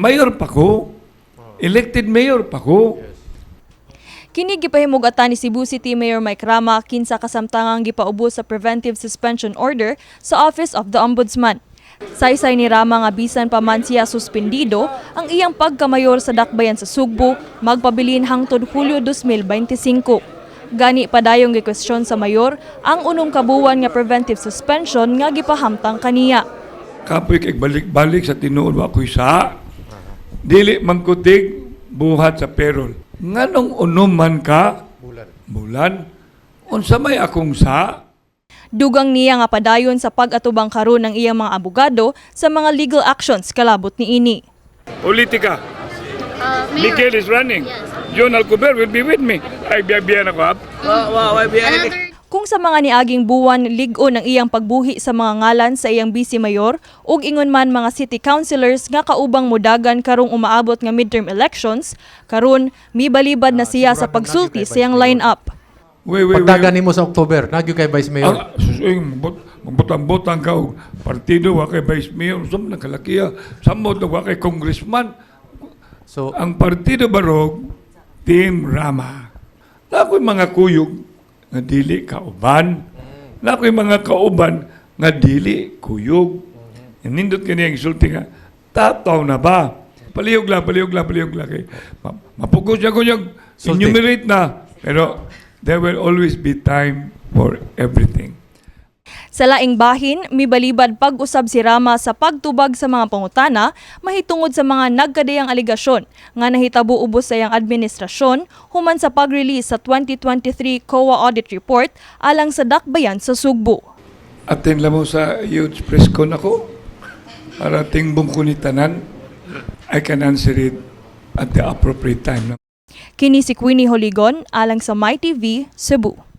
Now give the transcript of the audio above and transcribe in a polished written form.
Mayor pa ko. Elected mayor pa ko. Kini gipahimugatan ni Cebu City Mayor Mike Rama, kinsa kasamtangang gipaubos sa preventive suspension order sa Office of the Ombudsman. Saysay ni Rama nga bisan pa man siya suspendido, ang iyang pagkamayor sa Dakbayan sa Sugbo magpabilin hangtod Hulyo 2025. Gani padayong gikwestiyon sa mayor ang 6 ka buwan nga preventive suspension nga gipahamtang kaniya. Kapoy kay balik-balik sa tinuod, wa ko'y sa. Dili man ko tig buhat sa payroll. Nganong 6 man ka Bulan. Bulan, unsa may akong sa? Dugang niya nga padayon sa pag-atubang karon ng iyang mga abogado sa mga legal actions kalabot niini. Politika. Mayor, Miguel is running. Yes. John Alcover will be with me. Ay, biyabiyan ako, ha? Another Kung sa mga niaging buwan lig-on ang iyang pagbuhi sa mga ngalan sa iyang vice mayor ug ingon man mga city councilors nga kaubang mudagan karong umaabot nga midterm elections, karon mibalibad na siya sa pagsulti sa iyang line-up. Wait, wait, wait. Pagdagan nimo sa October, nagyo kay Vice Mayor. Ang, sus, eh, magbutang-butang ka og partido, wa kay vice mayor, sa mga kalakiya, samot na wa kay congressman. So, Ang Partido Barog, Team Rama. Na ako'y mga kuyog nga dili kauban. Na ako'y mga kauban nga dili kuyog. Nindot kani ang isulti nga, tataw na ba? Palihog lang, palihog lang, palihog lang. Kay, mapugos niya ko niyang Sulti. Enumerate na. Pero there will always be time for everything. Sa laing bahin, mibalibad pag-usab si Rama sa pagtubag sa mga pangutana mahitungod sa mga nagkadayang alegasyon nga nahitabo ubos sa iyang administrasyon human sa pag-release sa 2023 COA audit report alang sa Dakbayan sa Sugbo. Attend lang mo sa youth press con ako para tingbong ko ni tanan. I can answer it at the appropriate time. Kini si Queenie Holigon alang sa MyTV, Cebu.